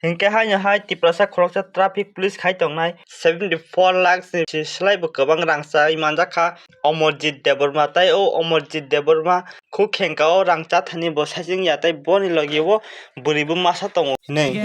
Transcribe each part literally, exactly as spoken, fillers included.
Hinkhe haino hai Tiprasa khoroksa traffic police khai tongnai seventy four lakhs ni si-, slai bo kwbang rang chawi manjak kha Omorjit Debbarma. Tai o Omorjit Debbarma khuk khengka o rang cha thani bo saiching ya, tai boni logi o bwrwi bo masa tongo hinwi.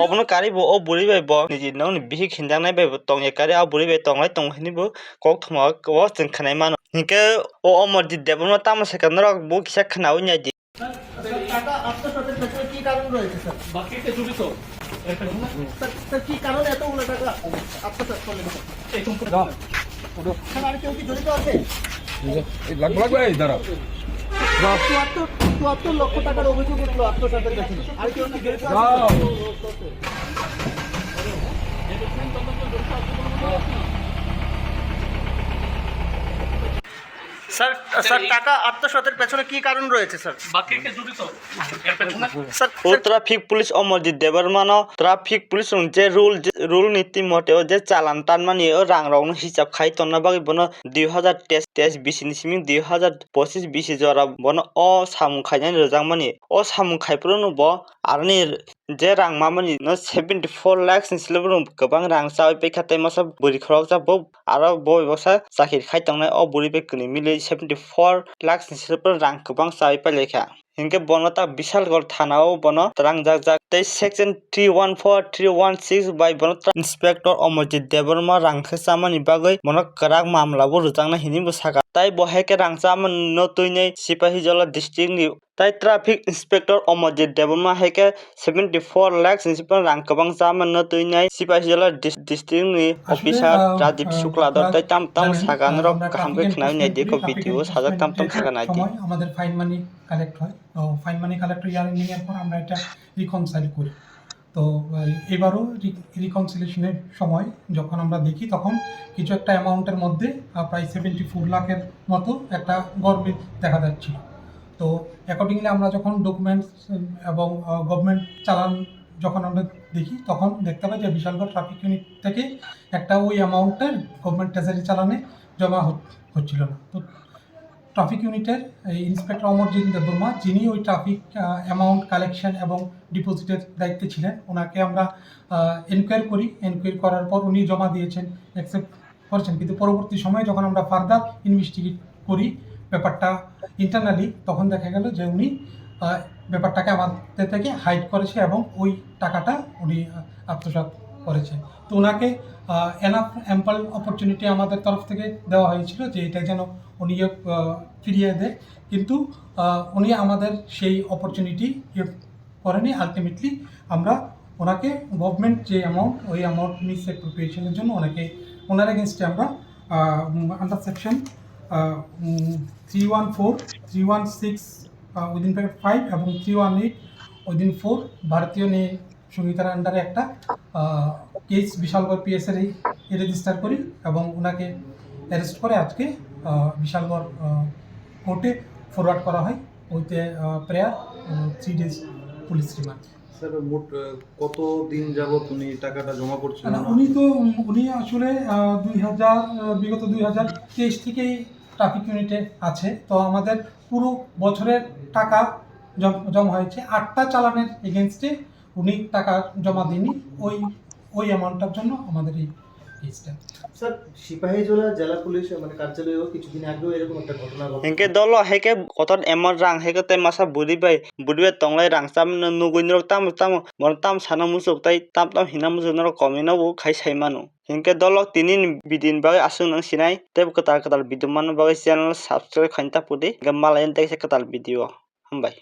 Obono karwi bo o bwrwi bai bo niji nokni bihik hinjaknai bai bo tongya, karwi a bwrwi bai tonglai tongo hinwi bo kok thoma o chwng khwnai mano. Hinkhe o Omorjit Debbarma tamo sai kha norok bo kisa khwnawi nai di. Sir, টাকা আত্মসাতের পেছনে কি কারণ রয়েছে, স্যার? বাকিতে জড়িত। Sir, sir, কি কারণে এতগুলো টাকা আত্মসাৎ করলেন, স্যার? এই সম্পর্কে স্যার, আর কেউ কি জড়িত আছে? এই লাখ লাখ ভাই, দাঁড়াও। চুয়াত্তর, চুয়াত্তর লক্ষ টাকার অভিযোগ উঠলো আত্মসাতের পেছনে। আর কেউ কি জড়িত আছে, স্যার? স্যার, স্যার, টাকা আত্মসাতের পেছনে কি কারণ রয়েছে, স্যার? বাকিতে জড়িত। Sir, o traffic police Omorjit Debbarma no traffic police rok je rule, je rule niti mote o je chalan tanmani o rang rok no hisab khai tonna bagwi bono dui hazar teis, teis bisi ni simi dui hazar pochis bisi jora bono o samung khainani rwjakmani. O samung khaiphuru no bo aroni je rang mamani no seventy four lakhs ni slip rok kwbang rang chawi paikha, tei masa bwrwi khoroksa bo aro bo bwsa chakri khai tongnai o bwrwi bai kwnwi mili seventy four lakhs ni slip rang kwbang chawi pailai kha. Hinkhe bono ta Bishalgarh thana o bono twlangjak jak tei section three one four, three one six bai bono ta inspector Omorjit Debbarma rang khe chamani bagwi bono kwrak mamla bo rwjaknai hinwi bo sakha. Tai bo hai khe rang chamani no twinai Sipahijola district ni tai traffic inspector Omorjit Debbarma hai khe seventy four lakhs ni sipang rang kwbang chamani no twinai Sipahijola dis-, district ni officer Rajib Shukla dor tai tam tam sakha norok kaham khe khwnai nai di ko video sajak tam tam sakha nai di. সময় আমাদের ফাইন মানি কালেক্ট হয়। তো ফাইন মানি কালেক্ট হওয়ার পর আমরা এটা রিকনসাইল করি। তো, আহ, এবারও রি-, রিকনসিলিয়েশনের সময় যখন আমরা দেখি, তখন কিছু একটা অ্যামাউন্টের মধ্যে, আহ, প্রায় সেভেন্টি ফোর লাখের মতো একটা গরমিল দেখা যাচ্ছিল। তো অ্যাকর্ডিংলি আমরা যখন ডকুমেন্টস, উম, এবং, আহ, গভর্নমেন্ট চালান যখন আমরা দেখি, তখন দেখতে পাই যে বিশালগড় ট্রাফিক ইউনিট থেকে একটা ওই অ্যামাউন্টটা গভর্নমেন্ট ট্রেজারি চালানে জমা হচ-, হচ্ছিল না। তো ট্রাফিক ইউনিটের এই ইন্সপেক্টর অমরজিৎ দেববর্মা, যিনি ওই ট্রাফিক, আহ, অ্যামাউন্ট কালেকশন এবং ডিপোজিটের দায়িত্বে ছিলেন, ওনাকে আমরা, আহ, এনকোয়ারি করি। এনকোয়ারি করার পর উনি জমা দিয়েছেন, অ্যাকসেপ্ট করেছেন। কিন্তু পরবর্তী সময়ে যখন আমরা ফার্দার ইনভেস্টিগেট করি ব্যাপারটা ইন্টারনালি, তখন দেখা গেল যে উনি, আহ, ব্যাপারটাকে আমাদের থেকে হাইড করেছে এবং ওই টাকাটা উনি, আহ, আত্মসাৎ করেছে। তো ওনাকে, আহ, এনাফ অ্যাম্পল অপরচুনিটি আমাদের তরফ থেকে দেওয়া হয়েছিল যে এটা যেন উনি, আহ, ফিরিয়ে দেয়, কিন্তু, আহ, উনি আমাদের সেই অপরচুনিটি ইয়ে করেনি। আলটিমেটলি আমরা ওনাকে গভর্নমেন্ট যে অ্যামাউন্ট, ওই অ্যামাউন্ট মিস অ্যাপ্রোপ্রিয়েশনের জন্য ওনাকে, ওনার এগেনস্টে আমরা, ah, um, under section, ah, um, three one four, three one six, ah, within five এবং three one eight within four ভারতীয় ন্যায় সংহিতার আন্ডারে একটা, আহ, কেস বিশালগড় পিএসএর এই রেজিস্টার করি এবং ওনাকে অ্যারেস্ট করে আজকে, আহ, বিশালগড়, আহ, কোর্টে ফরওয়ার্ড করা হয় with a, ah, prayer, ah, three days police remand. Sir, মোট, আহ, কত দিন যাবত উনি টাকাটা জমা করছিলেন? না, উনি তো, উম, উনি আসলে, আহ, দুই হাজার, আহ, বিগত দুই হাজার তেইশ থেকেই ট্রাফিক ইউনিটে আছে। তো আমাদের পুরো বছরের টাকা জম-, জমা হয়েছে। আটটা চালানের এগেনস্টে উনি টাকা জমা দেননি, ওই, ওই অ্যামাউন্টটার জন্য আমাদের এই কেসটা। স্যার, সিপাহীজলা জেলা পুলিশ, মানে, কার্যালয়েও কিছুদিন আগেও এরকম একটা ঘটনা ঘটে। Hinkhe dolo hai khe kotor amount rang hai khe tei masa bwrwi bai, bwrwi bai tonglai rang chamani nugwi norok tamo tamo, bono tamo sana muchuk tei tam tam hina muchuk norok comment o bo khai sai mano. Hinkhe dolo tini ni video ni bagwi aswk nang sinai, tei kwtal kwtal video manna bagwi channel subscribe khaina ta pudi, hinkhe malai tei kaisa kwtal video o. Hambai.